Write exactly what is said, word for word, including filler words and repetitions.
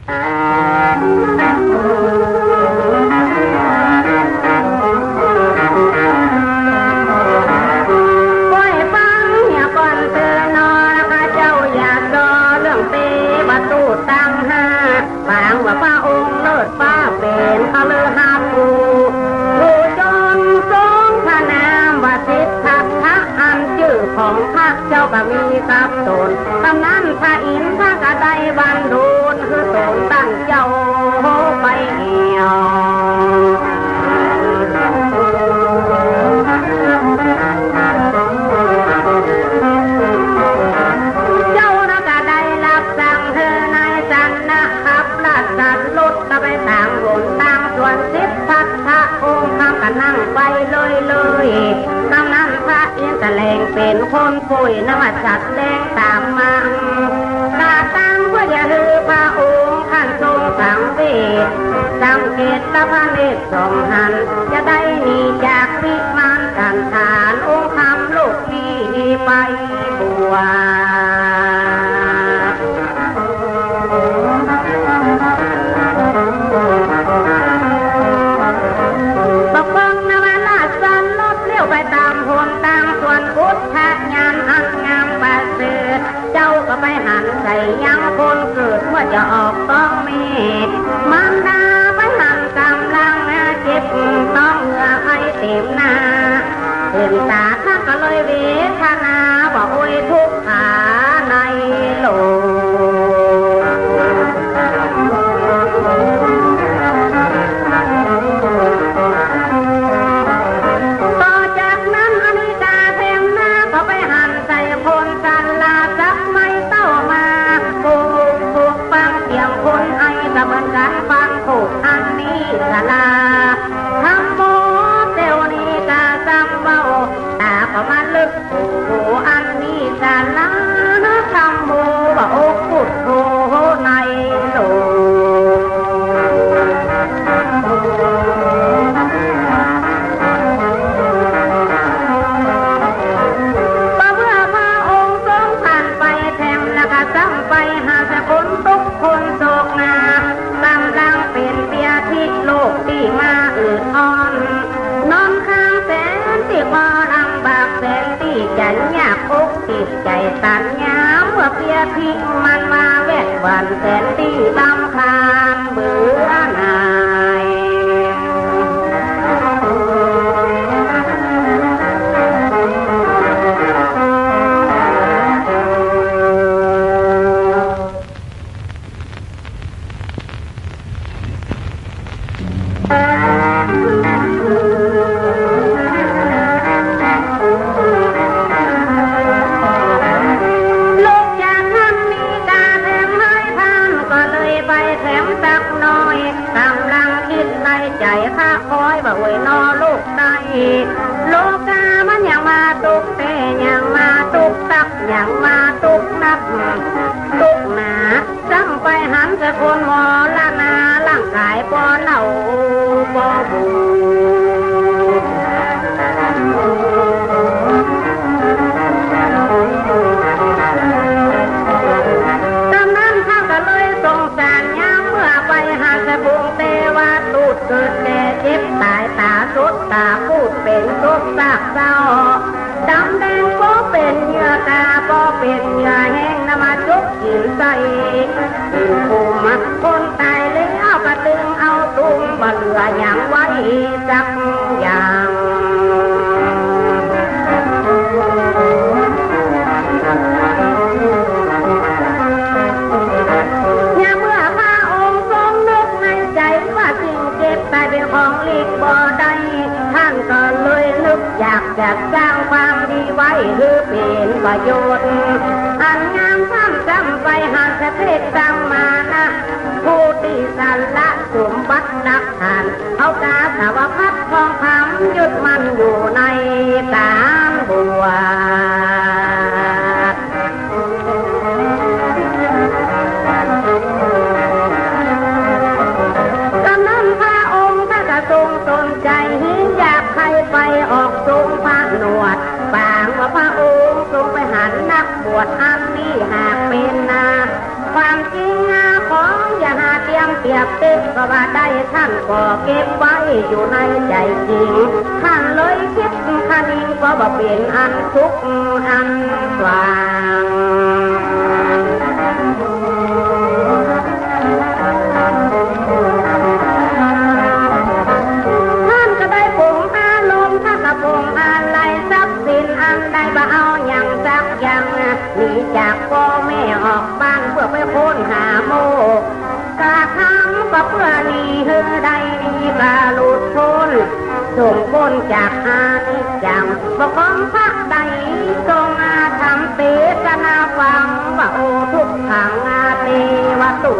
ค่อยฟังเหียก่อนเตอะหนอ ข้าเจ้าอยากจอเรื่องเตวทูตตังห้า ปางว่าพระองค์เลิศฟ้าเป๋นคฤหัสถ์ผู้ ผู้จงสมพระนามว่าสิทธัตถะ อันจื้อของข้าเจ้าก็มีกับต๋น กำนั้นพระอินทร์ท่านก็ได้บันดาล คือต๋นตังเจ้าไปแอ่ว เจ้านั้นก็ได้รับสั่งหื้อนายชนะขับราชรถก็ไปต๋ามหนตางสวน สิทธัตถะองค์ท่านก็นั่งไปเลยๆ กำนั้นพระอินทร์แสดงเป๋นคนป่วยนวสัตว์แลงต๋ามมา กาตั้งเปื้อจะหื้อพระองค์ท่านทรงสังเวช สังเกตพระเนตรสองหัน จะได้หนีจากวิมานสันฐาน องค์คำโลกนี้ไปบวช บักเบิ่งนวราชรถเลี้ยวไปต๋ามหนตางสวนอุทยานอันงามประเสริฐ เจ้าก็ไปหันใส่ยังคนเกิดเมื่อจะออกต๊องแม่ มารดาไปหันก๋ำลังเจ็บต๊องเหงื่อไอเต๋มหน้า เห็นต๋าท่านก็เลยเวทนาว่าโอยทุกข์ขาในโลก ต่อจากนั้นอนิกาแถมหน้าก็ไปหันใส่คนชราสักไม่เต้ามา ปลูกปลูกฟังเสียงคนไอก็เหมือนกันฟังถูกอันนี้ชรา ธัมโม เตียวนี้กาซ้ำเว้า ต๋าก็มาลึก โอ้โห อันนี้สาระธรรมโม ว่าโอปุถโธในโลก ก็เมื่อพระองค์ทรงผ่านไปแถมแล้วก็ซ้ำไปหาแต่คนทุกข์คนโศกนา กำลังเป๋นเปียธิโรคตี้มาอืดอ่อน นอนค้างแสนตี้ก็ลำบาก แสนตี้จะยากอกติดใจ๋ตัน ยามเมื่อเปียธิมันมาแวดหวั่น แสนตี้รำคาญเบื่อหน่าย ลุกจากนั้นมีกาแถมให้พานก็เลยไปแถมสักหน่อย กำลังกึ๊ดในใจ๋ข้าคอยว่าโอยหนอลูกใต้ โลกามันยังมาตุ๊กแต่ ยังมาตุ๊กตัก ยังมาตุ๊กนัก ตุ๊กหนา ซ้ำไปหันแต่คนมรณา ร่างก๋ายบ่เน่าบ่บูด กำนั้นข้าก็เลยสงสาร ยามเมื่อไปหาแต่ปุงเตวทูต เกิดแก่เจ็บต๋าย ต๋าสดต๋าปูด เป๋นศพซากเศร้า ดำแดงก็เป๋นเหยื่อกา ก็เป๋นเหยื่อแห้ง นำมาจุกกิ๋นใส่ กิ๋นภูมิ คนต๋ายแล้วก็ตึงเอาตุ้ม บ่เหลือหยังไว้สักอย่าง ยามเมื่อพระองค์ทรงนึกในใจ๋ว่าสิ่งเจ็บต๋ายเป๋นของหลีกบ่ได้ ท่านก็เลยนึกอยากจะสร้างความดีไว้หื้อเป๋นประโยชน์อันงาม ซ้ำๆ ไปหาเสด็จสมณะ ผู้ตี้สละสมบัติหลักฐาน เอากาสาวพัสตร์ทองคำยึดมั่นอยู่ในการบวช กำนั้นพระองค์ท่านก็ทรงสนใจ๋ อยากใค่ไปออกทรงผนวด ปางว่าพระองค์ทรงไปหันนักบวชอันนี้หากเป๋นนา ความจริงนาของอย่าหา เก็บก็ว่าได้ ท่านก็เก็บไว้อยู่ในใจ๋จริง ท่านเลยกึ๊ดคะนิง ก็บ่เป๋นอันสุขอันสว่าง ท่านก็ได้ปลงอารมณ์ ท่านก็ปลงอาลัย ทรัพย์สินอันใดบ่เอาหยังสักอย่าง หนีจากป้อแม่ออกบ้านเปื้อไปค้นหาโมกข์ กระทำก็เปื้อหนีหื้อได้ดี กะหลุดป๊น จ๋งป๊นจากอนิจจัง บ่ของพระใด ทรงอาธรรมเตสนาฟัง ว่า โอ ทุกขัง อาเตวะตุ